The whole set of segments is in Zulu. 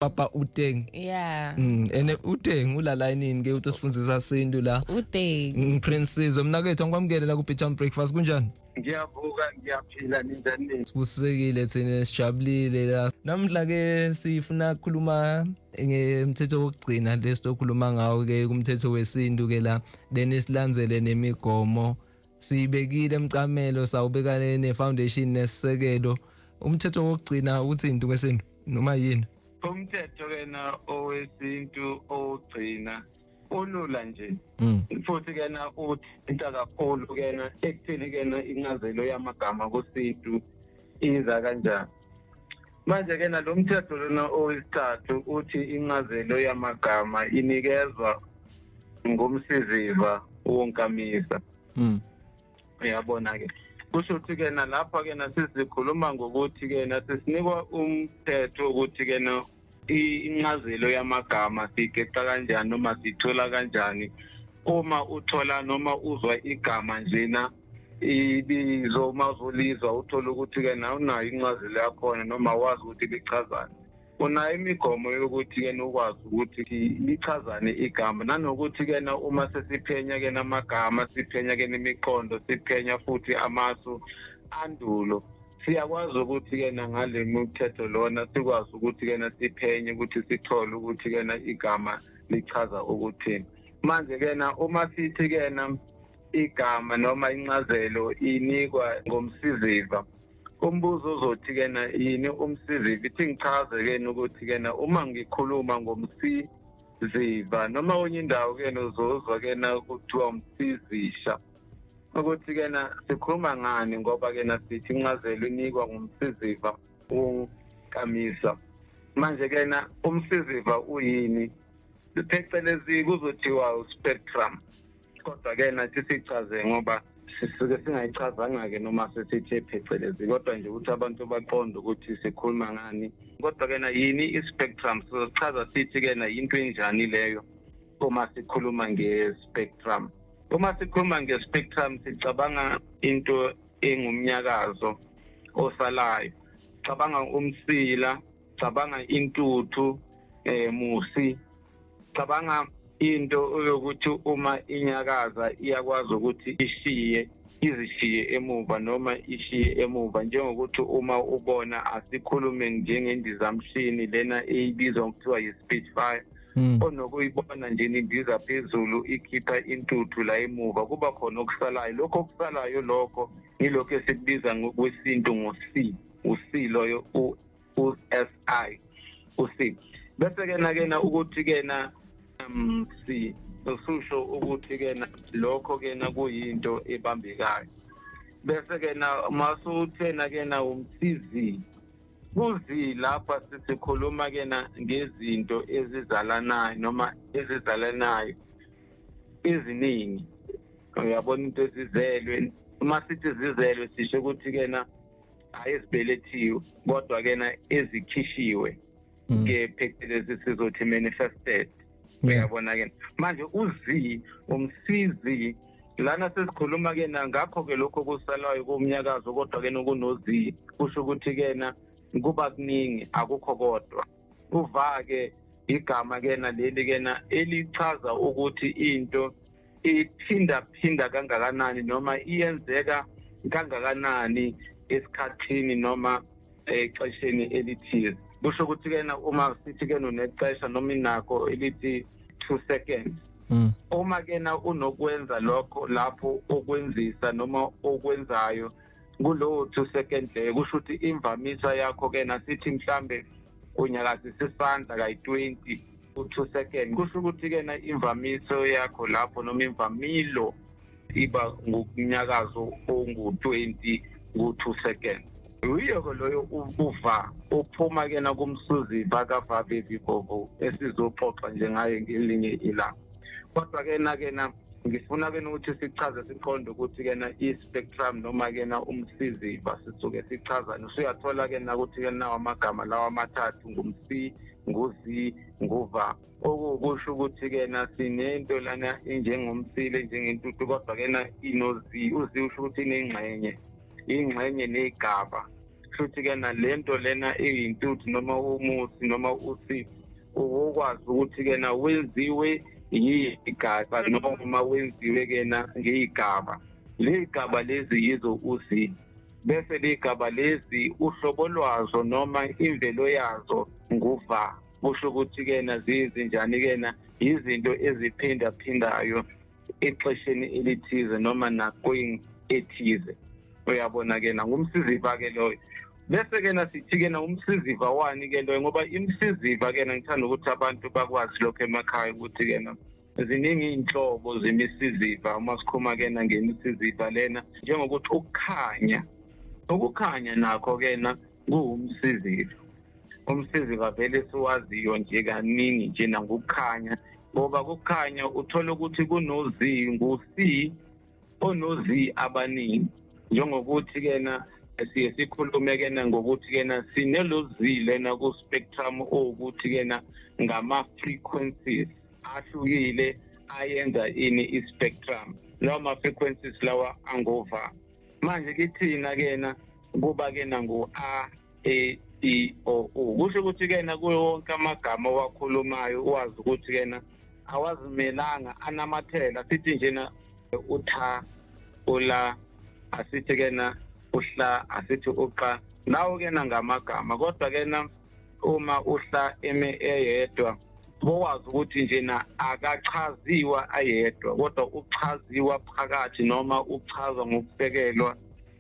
Papa Uteng. Yeah. Ene Uteng ula line ke utosifundisa sintu la. Uteng. Prince Sizwe mnakethu ngikwamukele la ku Beach Breakfast, kunjani? Ngiyavuka, ngiyaphila, ninjani? Sibusisekile thina, sijabulile la. Namhla ke sifuna ukukhuluma ngemthetho wokugcina lesizokhuluma ngawo ke kumthetho wesintu ke la, then silandzele nemigomo siyibekile emcamelo sawubeka ne foundation nesisekelo. Umthetho wokugcina uthi into kwesintu noma yini? Umthetho kena owesintu owugcina ulula nje. Futhi kena uthinta kakhulu kena ekutheni kena incazelo yamagama kusintu iza kanjani. Manje kena lo mthetho lona owesithathu uthi incazelo yamagama inikezwa ngumsiziva wonkamisa. Uyabona ke, kusho ukuthi kena lapha kena sisikhuluma ngokuthi kena sisinikwa umthetho ukuthi kena incazelo yamagama siyigeqa kanjani noma sithola kanjani. Uma uthola noma uzwa igama njena ibizo, uma uzolizwa uthola ukuthi kena unayo incazelo yakhona noma wazi ukuthi lichazani, unayo imigomo yokuthi kena ukwazi ukuthi lichazane igama, nanokuthi kena uma sesiphenya kena amagama, siphenya kena imiqondo, siphenya futhi amasu andulo, siyakwazi ukuthi kena ngale mthetho lona sikwazi ukuthi kena siphenye ukuthi sithole ukuthi kena igama lichaza ukuthini. Manje kena uma sithi kena igama noma incazelo inikwa ngomsiziva, umbuzo uzothi kena yini umsiziva? Ithi ngichaze kena ukuthi kena uma ngikhuluma ngomsiziva noma kwenye indawo kena uzozwa kena kuthiwa umsizisha, ukuthi kena sikhuluma ngani, ngoba kena sithi incazelo inikwa ngumsiziva unkamisa. Manje kena umsiziva uyini? Phecelezi kuzothiwa uspectrum, kodwa kena sichaze ngoba sisuke singayichazanga ke noma sesithe phecelezi, kodwa nje ukuthi abantu baqonde ukuthi sikhuluma ngani. Kodwa kena yini i-spectrum? Sizochaza sithi kena into enjani leyo uma sikhuluma nge-spectrum. Uma sikhuluma nge-spectrum sicabanga into engumnyakazo osalayo, cabanga umsila, cabanga intuthu, musi, cabanga into yokuthi uma inyakaza iyakwazi ukuthi ishiye izishiye emuva noma ishiye emuva, njengokuthi uma ubona asikhulume njengendizamshini lena eyibizwa ngokuthiwa yi-Spitfire, onokuyibona nje indiza phezulu ikhipha intuthu la emuva, kuba khona okusalayo. Lokho okusalayo lokho ngilokho esikubiza ngokwesintu ngo-C, u-C loyo u-S-I, u-C. Bese kena kena ukuthi kena C ususho ukuthi kena lokho kena kuyinto ebambekayo. Bese kena masuthena kena umsizi kuzi lapha sisikhuluma kena ngezinto ezizalanayo noma ezizalanayo eziningi. Uyabona into ezizelwe, uma sithi zizelwe sisho ukuthi kena hayi ezibelethiwe kodwa kena ezikhishiwe, ke phecelezi sizothi manifested. Uyabona ke manje uZ umsizi lana sesikhuluma ke ngakho ke lokho kusalayo kumnyakazo, kodwa ke nokuno-Z kusho ukuthi kena kuba kuningi akukho kodwa. Uva ke igama kena leli kena elichaza ukuthi into iphinda phinda kangakanani noma iyenzeka kangakanani esikhathini noma exesheni elithize. Kusho ukuthi kena uma sithi kena unexesha noma inako elithi 2 seconds, uma kena unokwenza lokho lapho okwenzisa noma okwenzayo kulowo 2 seconds leyo, kusho ukuthi imvamisa yakho kena sithi mhlambe unyakazisa isandla kayi-20 ku-2 seconds, kusho ukuthi kena imvamiso yakho lapho noma imvamilo iba ngukunyakazo ongu-20 ku-2 seconds. Uyiyo-ke loyo uva uphuma kena kumsuziva kavavevivovo esizoxoxa nje ngaye ngelinye ilanga. Kodwa kena kena ngifuna kena ukuthi sichaze siqonde ukuthi kena i-spectrum noma kena umsiziva sisuke sichazane. Usuyathola kena ukuthi kena amagama lawa amathathu ngum-C, ngu-Z, nguva, okukusho ukuthi kena sinento lana enjengomsile njengentuthu, kodwa kena ino-Z. U-Z usho ukuthi inengxenye, ingxenye negaba. Futhi ke nalento lena eyintuthu noma umuthi noma usi ukwazi ukuthi ke na wenziwe yigaba noma wenziwe ke na ngeyigaba. Lezigaba lezi yizo uzi, bese lezigaba lezi uhlobo lwazo noma imvelo yazo nguva. Kusho ukuthi ke na zizinjani ke na izinto eziphinda phindayo exesheni elithize noma nakwing ethize. Uyabona ke na ngumsiziva ke loyo. Bese ke na sithi ke na umsiziva wani ke loyo, ngoba imsiziva ke na ngithanda ukuthi abantu bakwazi lokho emakhaya ukuthi ke na ziningi inhlobo zemisiziva. Uma sikhuluma ke na ngemisiziva lena, njengokuthi ukukhanya, ukukhanya nakho ke na kuwumsiziva. Umsiziva vele siwaziyo nje kaningi nje nangokukhanya, ngoba kukhanya uthola ukuthi kunozi ngu-C onozi abaningi, njengokuthi kena siye sikhulume kena ngokuthi kena sinelozi lena ku spectrum okuthi kena ngama frequencies ahlukile ayenza ini i-spectrum. Lawa ma frequencies lawa angova. Manje kithina kena kuba kena ngu A E I O U. Kusho ukuthi kena kuwo wonke amagama owakhulumayo wazi ukuthi kena awazimelanga anamathela. Sithi njena utha ula, asithi kena uhla, asithi uqa, lawo kena ngamagama. Kodwa kena uma uhla eme eyedwa bowazi ukuthi njena akachaziwa ayedwa, kodwa uchaziwa phakathi noma uchazwa ngokusekelwa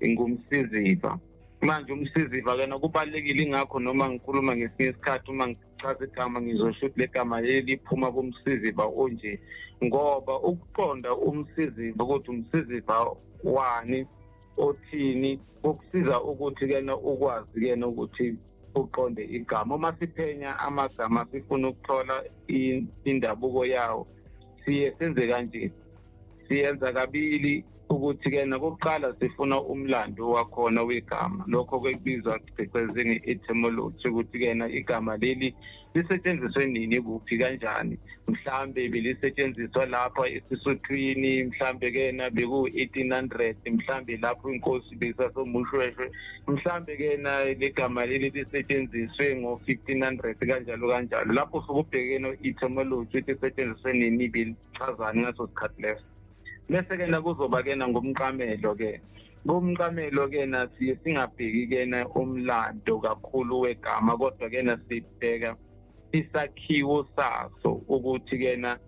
ngumsiziva. Manje umsiziva kena kubalulekile, ingakho noma ngikhuluma ngesinye isikhathi uma ngichaza igama ngizosho ukuthi legama leli liphuma kumsiziva onje, ngoba ukuqonda umsiziva ukuthi umsiziva wani othini ukusiza ukuthi kena ukwazi kena ukuthi uqonde igama. Uma siphenya amagama sifuna ukuthola indabuko yawo, siye senze kanje, siyenza kabili ukuthi kena kuqala sifuna umlando wakhona wegama, lokho kwekubizwa phecelezi nge-etymology, ukuthi kena igama leli lisetshenziswe nini, kuphi, kanjani. Mhlambe belisetshenziswa lapha esiSuthwini, mhlambe kena beku-1800, mhlambe lapho inkosi besasomushweshwe, mhlambe kena legama leli lisetshenziswe ngo-1500, kanjalo kanjalo. Lapho sokubhekene etymology ukuthi isetshenziswe nini, belichazani ngaso sikhathi leso. Bese kena kuzoba kena ngumqamelo ke. Kumqamelo kena siye singabheki kena umlando kakhulu wegama, kodwa kena sibheka isakhiwo saso ukuthi kena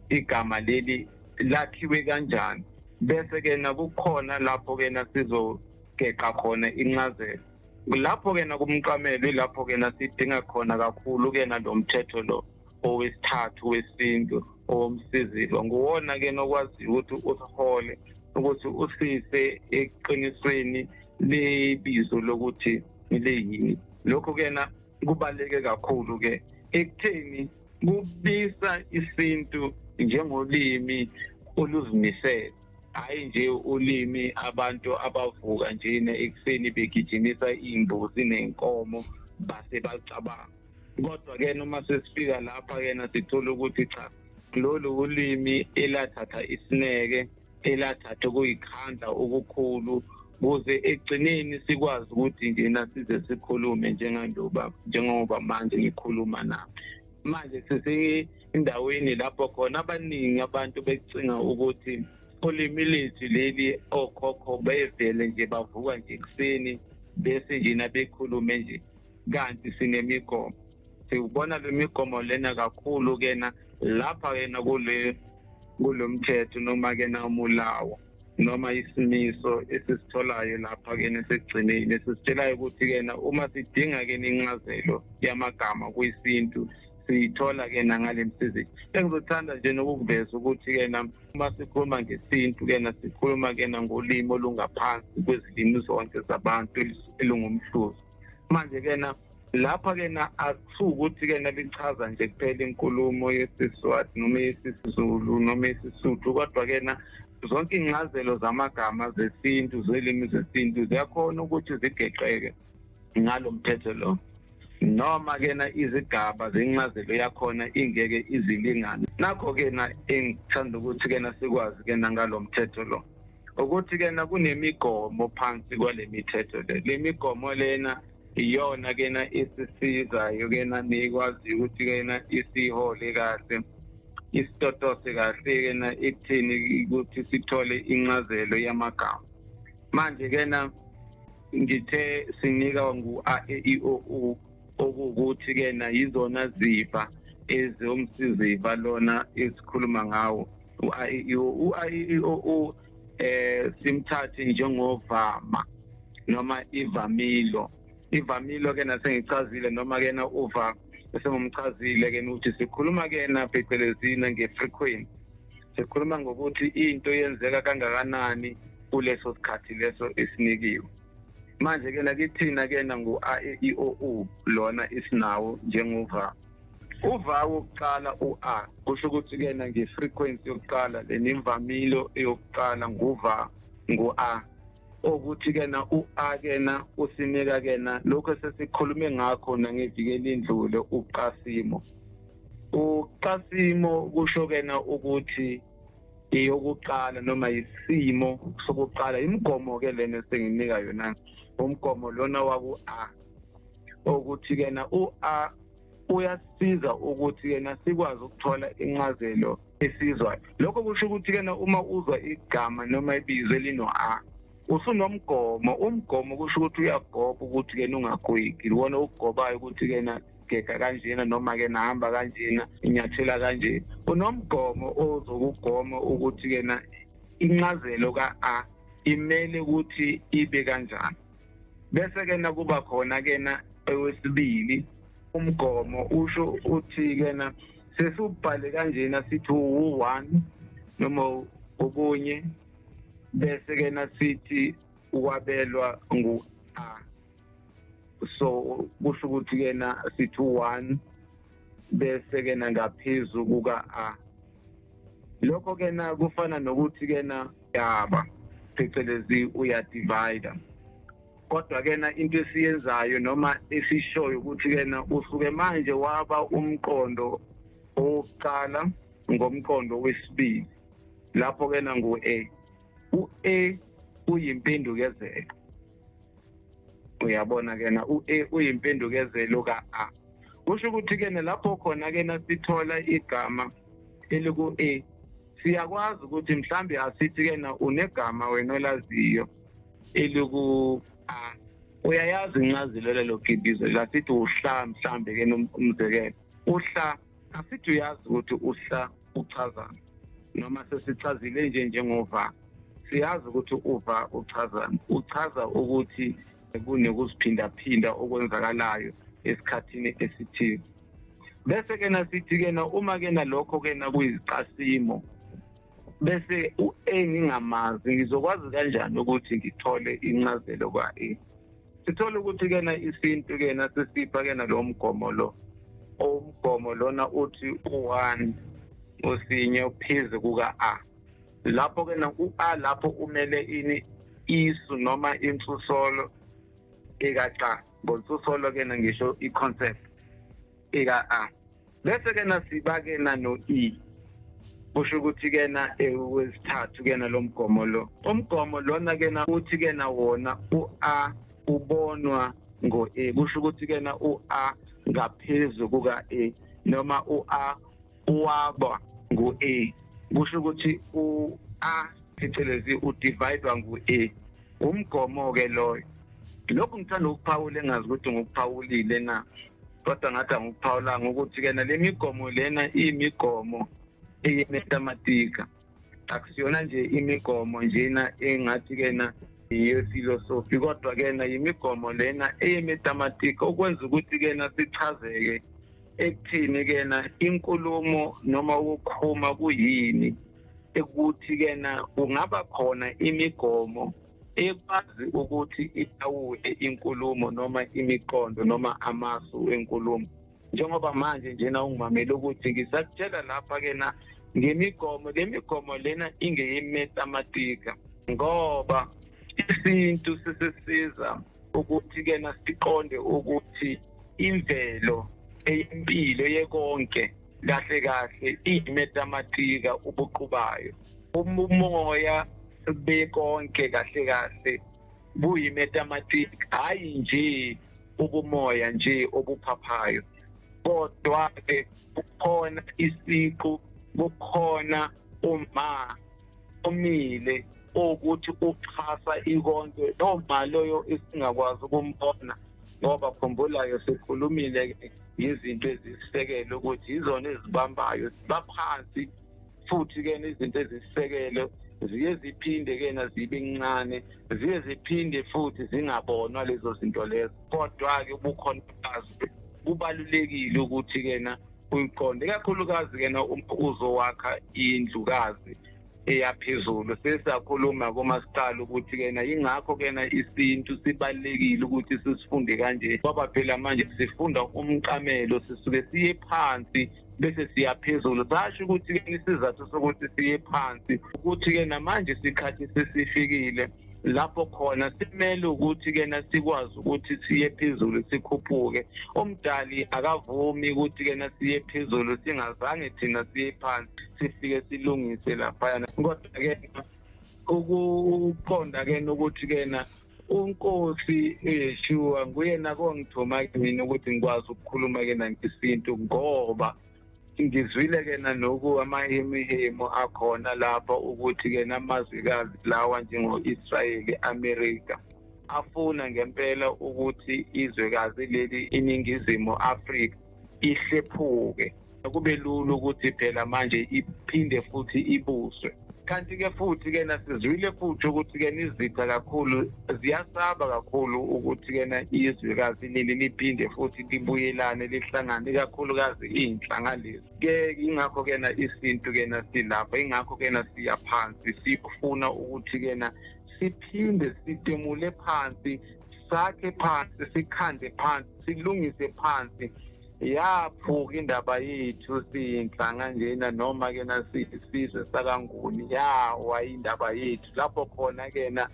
igama leli lakhiwe kanjani. Bese kena kukhona lapho kena sizogeqa khona incazelo. Lapho kena kumqamelo ilapho kena sidinga khona kakhulu kena lo mthetho lo owesithathu wesintu owomsiziva. Nguwona ke nokwazi ukuthi usihole ukuthi usise eqinisweni lebizo lokuthi leyini. Lokho kena kubaluleke kakhulu ke ekutheni kubisa isintu njengolimi oluzimisele, hayi nje ulimi abantu abavuka njena ekuseni begijimisa imbuzi nenkomo base bacabanga. Kodwa ke noma sesifika lapha kena sithola ukuthi cha, lolu ulimi elathatha isineke, elathatha ukuyikhandla okukhulu kuze egcineni sikwazi ukuthi njena size sikhulume njengandoba njengoba manje ngikhuluma na. Manje sisendaweni lapho khona abaningi abantu becinga ukuthi ulimi lethu leli okhokho bevele nje bavuka nje ekuseni bese njena bekhulume nje, kanti sinemigomo. Siwubona le migomo lena kakhulu kena lapha kena kulomthetho noma kena umulawo noma isimiso esisitholayo lapha kena esigcineni esisitshelayo ukuthi kena uma sidinga kena incazelo yamagama kwisintu siyithola kena ngale msizi. Engizothanda nje nokukuveza ukuthi kena uma sikhuluma ngesintu kena sikhuluma kena ngolimi olungaphansi kwezilimi zonke zabantu elungumhluzi. Manje kena lapha kena akusukuthi kena lichaza nje kuphela inkulumo yesiSwati noma yesiZulu noma yesiSuthu, kodwa kena zonke incazelo zamagama zesintu zelimi zesintu ziyakhona ukuthi zigeqeke ngalo mthetho lo, noma kena izigaba zencazelo yakhona ingeke izilingane. Nakho kena engithanda ukuthi kena sikwazi kena ngalo mthetho lo. Ukuthi kena kunemigomo phansi kwale mithetho le migomo lena iyona kena isisizayo kena nikwazi ukuthi kena isihole kahle, isitotose kahle kena ekutheni ukuthi sithole incazelo yamagama. Manje kena ngithe sinika ngu A E I O U, okuwukuthi kena yizona ziva ezomsiziva lona esikhuluma ngawo u-A E I O U. U-A E I O U simthathe njengovama noma ivamilo. Ivamilo ke nasengichazile noma kena uva esengumchazile ke ukuthi sikhuluma kena phecelezina nge-frequency, sikhuluma ngokuthi into yenzeka kangakanani kuleso sikhathi leso esinikiwe. Manje ke nakithina kena ngu-A E I O U lona isinawo njengova. Uva wokuqala u-A kusho ukuthi kena nge-frequency yokuqala lenimvamilo yokuqala nguva ngu-A, ukuthi kena u-A kena usinika kena lokho esesikhulume ngakho nangeviki elindlule, uqasimo. Uqasimo kusho kena ukuthi eyokuqala noma isimo sokuqala, imigomo ke lena esenginika yona, umgomo lona waku-A, ukuthi kena u-A uyasiza ukuthi kena sikwazi ukuthola incazelo esizwayo. Lokho kusho ukuthi kena uma uzwa igama noma ibizo elino-A usunomgomo. Umgomo kusho ukuthi uyagoba ukuthi kena ungagwigi, iwona okugobayo ukuthi kena gega kanjena noma kena hamba kanjena, inyathela kanje. Unomgomo ozokugoma ukuthi kena incazelo ka-A imele ukuthi ibe kanjani. Bese kena kuba khona kena owesibili umgomo, usho uthi kena sesubhale kanjena sithi u1 noma okunye, bese kena sithi ukwabelwa ngu-A. So kusho ukuthi kena sithi u1 bese kena ngaphezu kuka-A. Lokho kena kufana nokuthi kena yaba phecelezi uya-divide. Kodwa kena into esiyenzayo noma esishoyo ukuthi kena usuke manje waba umqondo owokuqala ngomqondo wesibili, lapho kena ngu-A. U-A uyimpendukezelo, uyabona kena u-A uyimpendukezelo ka-A. Kusho ukuthi kena lapho khona kena sithola igama eliku-A, siyakwazi ukuthi mhlambe asithi kena unegama wena olaziyo eliku-A, uyayazi incazelo lelo gibizo, lasithi uhla mhlambe ke umzekelo uhla, asithi uyazi ukuthi uhla uchazana, noma sesichazile nje njengova, siyazi ukuthi uva uchazana, uchaza ukuthi kunekuziphindaphinda okwenzakalayo esikhathini esithile. Bese ke nasithi kena uma kena lokho kena kuyiziqasimo, bese u-A ngingamazi, ngizokwazi kanjani ukuthi ngithole incazelo kwa-A? Sithole ukuthi kena isintu kena sisipha kena lo mgomo lo, umgomo lona uthi u1 usinye uphezu kuka-A. Lapho kena u-A lapho umele ini? Isu noma insusolo eka-A. Ngonsusolo kena ngisho i-concept eka-A. Bese kena siba kena no-E, kusho ukuthi kena ewesithathu kena lo mgomo lo. Umgomo lona kena uthi kena wona u-A ubonwa ngo-E, kusho ukuthi kena u-A ngaphezu kuka-E noma u-A uwaba ngu-E, kusho ukuthi u-A phecelezi u-dividwa ngu-E. Umgomo ke loyo. Lokhu ngithanda ukuphawula, engazi ukuthi ngikuphawulile na, kodwa ngathi angikuphawulanga, ukuthi kena le migomo lena iyimigomo eyemethematika, akusiyona nje imigomo njena engathi kena iyefilosofi, kodwa kena imigomo lena eyemethematika, okwenza ukuthi kena sichazeke ekuthini kena inkulumo noma ukukhuluma kuyini, ekuthi kena kungaba khona imigomo ekwazi ukuthi ilawule inkulumo noma imiqondo noma amasu enkulumo. Njengoba manje njena ungimamele ukuthi ngisakutshela lapha kena ngemigomo, le migomo lena ingeyemethematika, ngoba isintu sisisiza ukuthi kena siqonde ukuthi imvelo eyimpilo yekonke kahle kahle iyimethematika ubuqubayo. Umoya Bekonke kahle kahle buyi-mathematics, hayi nje ubumoya nje obuphaphayo, kodwa ke kukhona isiqu, kukhona uma omile ukuthi uxhasa ikonke noma loyo esingakwazi ukumbona, ngoba khumbula-ke sikhulumile-ke izinto ezisisekelo ukuthi izona ezibambayo baphansi, futhi-ke izinto ezisisekelo ziye ziphinde-ke zibe ncane, ziye ziphinde futhi zingabonwa lezo zinto lezo. Kodwa-ke ubukhona bazo kubalulekile ukuthi-ke uyiqonde, ikakhulukazi-ke uzowakha indlukazi eyaphezulu. Sesiyakhuluma kumasicala ukuthi-ke yingakho-ke isintu sibalulekile ukuthi sisifunde kanje, ngoba phela manje sifunda umqamelo, sisuke siye phansi bese siya phezulu. Sasho ukuthi-ke isizathu sokuthi siye phansi ukuthi-ke namanje isikhathi sesifikile lapho khona simele ukuthi-ke sikwazi ukuthi siye phezulu, sikhuphuke. Umdali akavumi ukuthi-ke siye phezulu singazange thina siye phansi, sifike silungise laphayana. Kodwa-ke ukuqonda-ke ukuthi-ke uNkosi Yeshua nguyena kongithuma mina ukuthi ngikwazi ukukhuluma-ke ngesintu, ngoba ngizwile-ke naloku amahemihemu akhona lapho ukuthi-ke namazwikazi lawa njengo-Israyeli, America afuna ngempela ukuthi izwekazi leli iNingizimu Afrika ihlephuke, kube lula ukuthi phela manje iphinde futhi ibuswe. Kanti-ke futhi-ke nasizwile futhi ukuthi-ke izitha kakhulu ziyasaba kakhulu ukuthi-ke izwekazi leli liphinde futhi libuyelane, lihlangane, ikakhulukazi iy'nhlanga lezi. Ke ingakho-ke isintu-ke silapha, ingakho-ke siya phansi, sifuna ukuthi-ke siphinde sitemule phansi, sakhe phansi, sikhande phansi, silungise phansi. Yaphuka indaba yethu siyinhlanga njena, noma ke nasisizwe sakaNguni, yawa indaba yethu lapho khona kena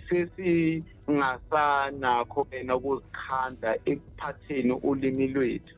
sesingasanakho kena ukuzikhanda ekuphatheni ulimi lwethu.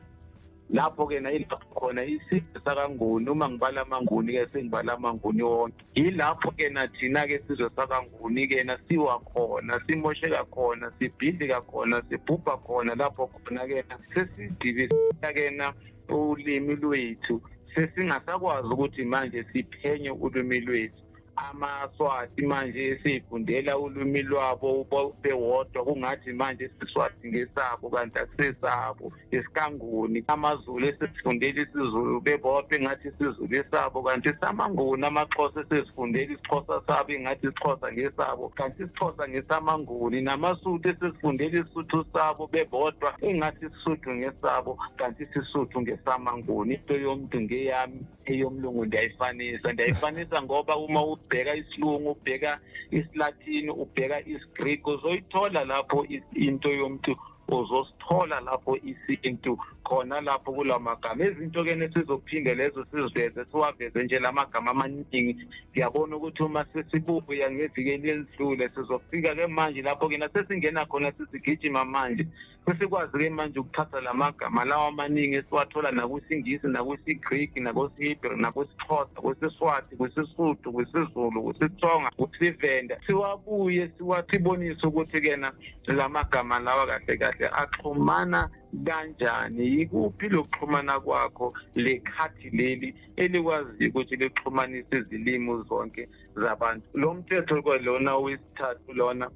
Lapho kena ilapho khona isizwe sakaNguni, uma ngibala amaNguni ke sengibala amaNguni wonke, yilapho kena thina ke sizwe sakaNguni kena siwa khona, simosheka khona, sibhidlika khona, sibhubha khona. Lapho khona kena sesidibisa kena ulimi lwethu, sesingasakwazi ukuthi manje siphenye ulimi lwethu. AmaSwati manje sifundela ulimi lwabo bewodwa, kungathi manje isiSwati ngesabo kanti akusesabo, isiKanguni. AmaZulu esifundela isiZulu bebodwa, engathi isiZulu esabo kanti samaNguni. AmaXhosa esifundela isiXhosa sabo, engathi isiXhosa ngesabo kanti isiXhosa ngesamaNguni. NamaSuthu esifundela isiSuthu sabo bebodwa, engathi isiSuthu ngesabo kanti isiSuthu ngesamaNguni. Into yomuntu ngeyami, eyomlungu ndiyayifanisa ngoba uma ubheka isilungu, ubheka isiLatini, ubheka isiGreek, uzoyithola lapho into yomuntu, uzosithola lapho isintu khona lapho kulamagama. Izinto ke nesizophinde lezo siziveze, siwaveze nje lamagama amaningi. Ngiyabona ukuthi uma sesibuya ngeviki elidlule sizofika ke manje lapho ke nasesingena khona, sisigijima manje, sesikwazi ke manje ukuthatha lamagama lawa amaningi esiwathola nakwisiNgisi, nakwisiGreek, nakwisiHebrew, nakwisiXhosa, kwisiSwati, kwisiSuthu, kwisiZulu, kwisiTsonga, kwisiVenda, siwabuye siwasibonise ukuthi kena lamagama lawa kahle kahle axhumana kanjani, yikuphi lokuxhumana kwakho, lekhathi leli elikwaziyo ukuthi lixhumanise izilimi zonke zabantu. Lo mthetho lona wesithathu lona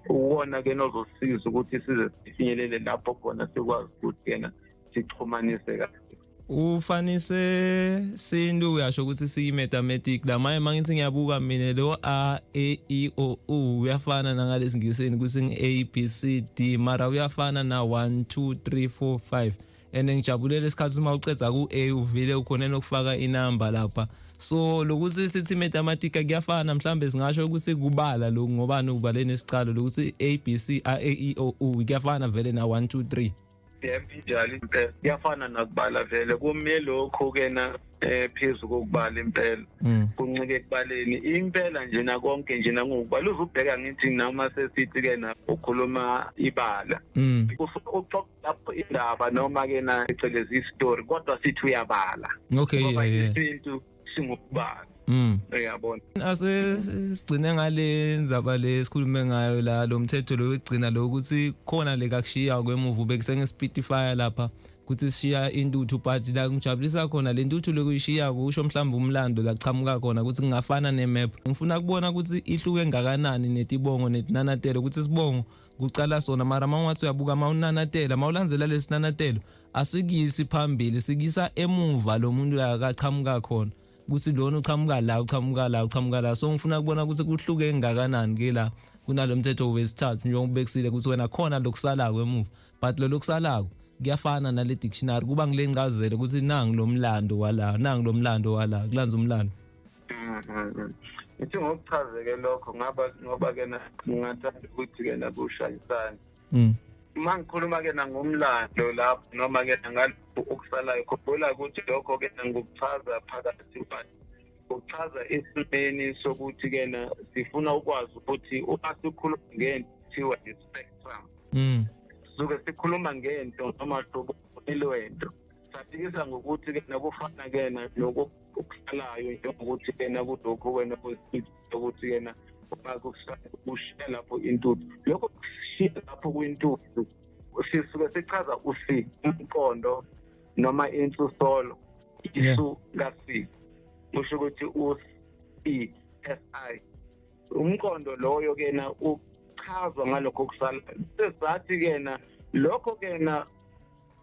uwona ke nozosiza ukuthi size sifinyelele lapho khona sikwazi ukuthi kena sixhumanise kahle. Ufanise sintu, uyasho ukuthi siyi-mathematic la. Manje mangithi ngiyabuka mina lo A E I O U uyafana nangalesingисini kuthi A B C D, mara uyafana na 1 2 3 4 5. And ngijabulela isikhathi uma uceda ku A uvile ukhona nokufaka inamba lapha. So lokuthi sithi mathematica kuyafana, mhlambe singasho ukuthi kubala lokhu, ngoba ubale nesicalo lokuthi A B C A E I O U kuyafana vele na 1 2 3. Yebo, injalo impela, kuyafana nakubala vele, kume lokho kena phezu kokubala impela, kuncike ekubaleni impela nje, nakonke nje nangokubala. Uzubheka ngithi noma sesithi kena ukhuluma ibala, uxoxa lapho indaba noma kena ecelezi istory, kodwa sithi uyabala, ngoba isintu singukubala. Uyabona. Ase sigcine ngale ndzaba le sikhulume ngayo la, lo mthetho lo wekugcina lo, ukuthi khona le kakushiya kwemuva bekuse Spotify lapha kuthi sishiya intuthu, but la ngijabulisa khona le ntuthu lokuyishiya kusho mhlawumbe umlando la qhamuka khona ukuthi kungafana nemap. Ngifuna kubona ukuthi ihluke ngakanani netibongo netinanatelo, ukuthi sibongo kucala sona, mara mawungathi uyabuka, mawunanatela, mawulandzela lesinanatelo, asikuyisi phambili, sikuyisa emuva lo muntu la kaqhamuka khona, ukuthi lona uqhamuka la, uqhamuka la, uqhamuka la. So ngifuna kubona ukuthi kuhluke kangakanani ke la kunalo mthetho wesithathu, njengoba ubekisile ukuthi wena khona lokusalako emuva, but lo lokusalako kuyafana nale dictionary, kuba ngile ncazelo ukuthi nangi lo mlando wala, nangi lo mlando wala, kulanza umlando. Ngithi ngokuchazeke lokho ngaba ngoba ke ngingathanda ukuthi ke nakushayisana. Uma ngikhuluma ke ngomlando lapho noma ke ngalokho okusalayo, khumbula ukuthi lokho ke ngikuchaza phakathi, but ukuchaza esimeni sokuthi ke sifuna ukwazi ukuthi uma sikhuluma ngento kuthiwa i-spectrum, suke sikhuluma ngento noma hlobo lwento, safikisa ngokuthi ke kufana ke lokho okusalayo, njengokuthi ke kulokhu wena ukuthi ke uma kushiya lapho intuthu, lokho kushiya lapho kwintuthu sisuke sichaza usi umqondo noma insusolo isu ka-C, kusho ukuthi u-C S I, umqondo loyo kena uchazwa ngalokho okusalayo. Sesathi kena lokho kena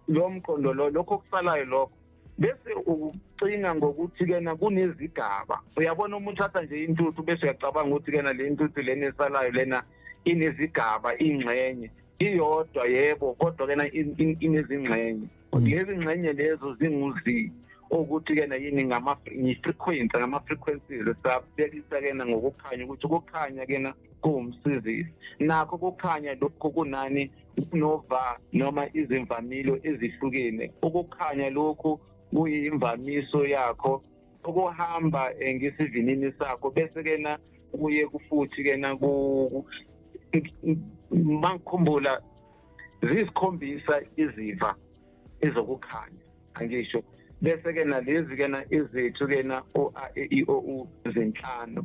lo mqondo lo, lokho okusalayo lokho, bese ukucinga ngokuthi kena kunezigaba. Uyabona, uma uthatha nje intuthu bese uyacabanga ukuthi kena le ntuthu lena esalayo lena inezigaba, ingxenye iyodwa yebo, kodwa kena inezingxenye. Lezi ngxenye lezo zingu-Z, ukuthi kena yini, ngama-frequency, ngama-frequencies. Sabekisa kena ngokukhanya ukuthi ukukhanya kena kuwumsizisi, nakho kukhanya lokho kunani, kunova noma izimvamilo ezihlukene. Ukukhanya lokhu kuyimvamiso yakho ukuhamba ngesivinini sakho, bese kena kuye kufuthi kena ku mangikhumbula zisikhombisa iziva ezokukhanya, angisho, bese ke nalezi ke na izethu ke na o A E I O U zinhlanu.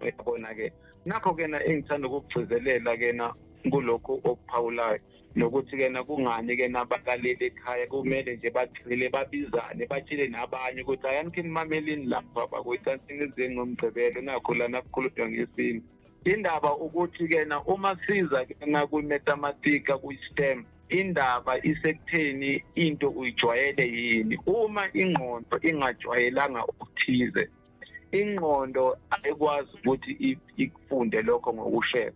Uyabona ke, nakho ke na engithanda ukugcizelela ke na kulokhu okuphawulayo, nokuthi ke na kungani ke nabalaleli ekhaya kumele nje bagxile, babizane, batshele nabanye ukuthi ayanikhe nimamelini lapha bakuyicansini ngomgqibelo, nakho lana kukhulunywa ngesintu. Indaba ukuthi kena uma siza kena kwi-mathematica, kwi-STEM, indaba isekutheni into uyijwayele yini. Uma ingqondo ingajwayelanga okuthize, ingqondo ayikwazi ukuthi ikufunde lokho ngokushesha.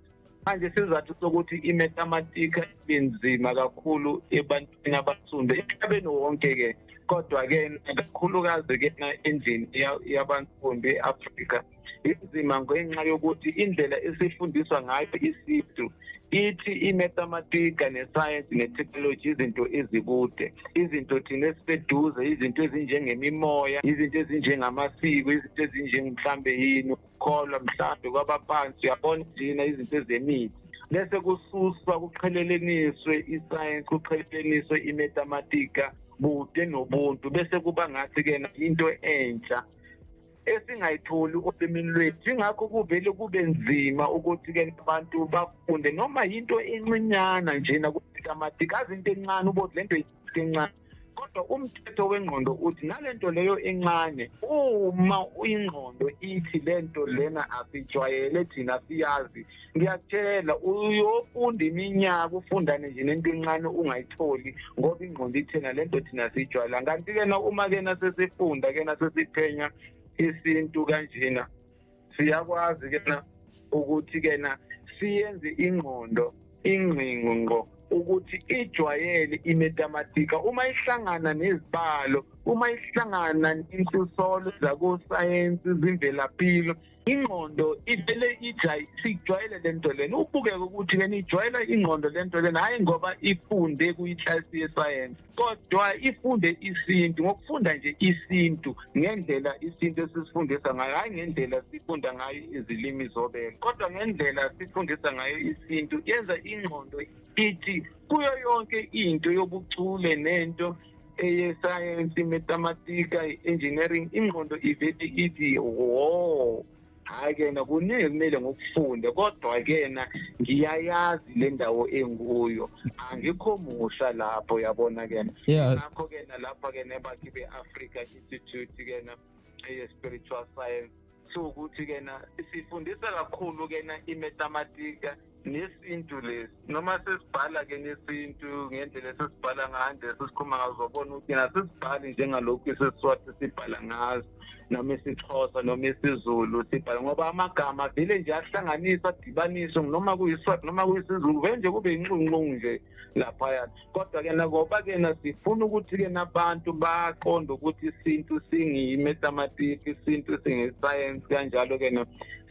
Manje isizathu sokuthi i-mathematica ibenzima kakhulu ebantwini abasundu emhlabeni wonke-ke, kodwa-ke kakhulukazi-ke endlini yabansundu e-Afrika, inzima ngenxa yokuthi indlela esifundiswa ngayo isintu ithi i-mathematica ne-science ne-technology izinto ezikude, izinto thina esiseduze, izinto ezinjengemimoya, izinto ezinjengamasiko, izinto ezinjengmhlambe yini, ukukholwa mhlambe kwabaphansi, uyabona njena izinto ezemithi, bese kususwa kuqheleleniswe i-science, kuqheleleniswe i-mathematica kude nobuntu, bese kuba ngathi-ke into entsha esingayitholi olimini lwethu. Ingakho kuvele kube nzima ukuthi-ke abantu bafunde noma yinto encinyana njena ku-mathematica, azi into encane ubothi lento into encane, kodwa umthetho wengqondo uthi nalento leyo encane, uma ingqondo ithi lento lena asijwayele thina siyazi, ngiyakutshela uyofunda iminyaka ufundane nje nento encane ungayitholi, ngoba ingqondo ithena lento thina siyijwayela. Kanti-ke na uma kena sesifunda kena sesiphenya isintu kanjena, siyakwazi kena ukuthi kena siyenze ingqondo ingqingo ngqo ukuthi ijwayele imathematica uma ihlangana nezibalo, uma ihlangana nenhlusolo zakosayensi zimvelapilo, ingqondo ivele sijwayele lento lena. Ubukeke ukuthi lena ijwayela ingqondo lento lena, hayi ngoba ifunde kuyiklasi yesayensi, kodwa ifunde isintu ngokufunda nje isintu ngendlela isintu esisifundisa ngayo, hayi ngendlela sifunda ngayo izilimi zobele, kodwa ngendlela sifundisa ngayo isintu, yenza ingqondo ithi kuyo yonke into yobuchule nento Eye-science, i-mathematica, i-engineering, ingqondo ivele ithi wo, hhayi kena, kuningi kumele ngikufunde, kodwa kena ngiyayazi le ndawo enguyo, angikho musha lapho, yabona kena. Ngakho kena lapha kena ebakhi be-Africa Institute kena eye-spiritual science, siwukuthi kena sifundisa kakhulu kena i-mathematica nesintu lesi, noma sesibhala ke nesintu ngendlela esesibhala ngayo, indlela sesikhuluma ngazo, uzobona ukuthi nasesibhali njengalokhu iSiswati sibhala ngazo, noma isiXhosa noma isiZulu sibhala, ngoba amagama vele nje ahlanganiswa, adibaniswe, noma kuyiSwati noma kuyisiZulu, vele nje kube inxunxungu nje laphaya. Kodwa-ke ngoba-ke sifuna ukuthi-ke nabantu baqonde ukuthi isintu singiyi-mathematics, isintu singesayensi, kanjalo-ke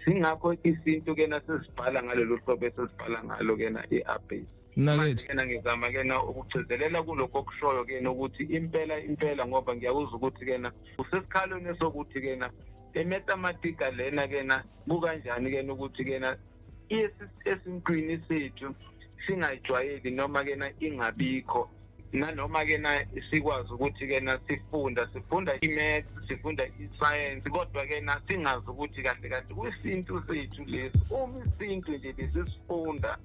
singakho isintu-ke nasesibhala ngalolu hlobo esesibhala ngalo-ke i-abase. Mnakethu. Kena ngizama kena ukugcizelela kulokho okushoyo kena ukuthi impela impela, ngoba ngiyakuzwa ukuthi kena usesikhalweni sokuthi kena emathematica lena kena kukanjani kena ukuthi kena esintwini sethu singayijwayeli noma kena ingabikho, nanoma kena sikwazi ukuthi kena sifunda i-maths, sifunda i-science, kodwa kena singazi ukuthi kahle kahle kwisintu sethu lesi, uma isintu nje besisifunda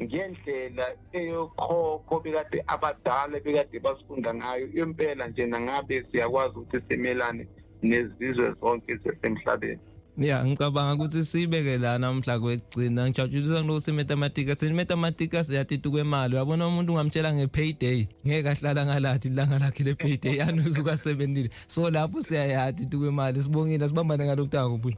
ngendlela eyokhokho bekade abadala bekade basifunda ngayo, impela nje nangabe siyakwazi ukuthi simelane nezizwe zonke zasemhlabeni. Ya, ngicabanga ukuthi sibeke la namhla kwekugcina. Ngijabulisa ngokuthi mathematics, mathematics siyatita kwemali. Uyabona, umuntu ungamtshela nge-payday, ngeke ahlala ngalathi ilanga lakhe le-payday anuzuka asebenzile. So lapho siyayati kwemali. Sibongile, sibambane ngalokutako bhuti.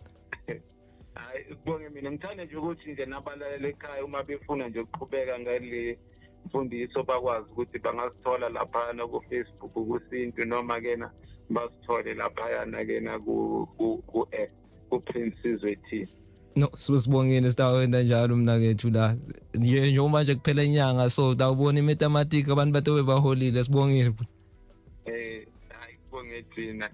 Hayi, kubonge mina. Ngithanda nje ukuthi nje nabalaleli ekhaya, uma befuna nje ukuqhubeka ngale mfundiso, bakwazi ukuthi bangasithola laphayana ku-Facebook kuSintu, noma kena basithole laphayana kena ku-app ku-Prince Sizwe T. No, sibongile, sitawenda njalo mnakethu la. Nje njengoba nje kuphela inyanga, so utawubona imathematics abantu batobe baholile. Sibongile bhuti. Hayi, kubonge thina.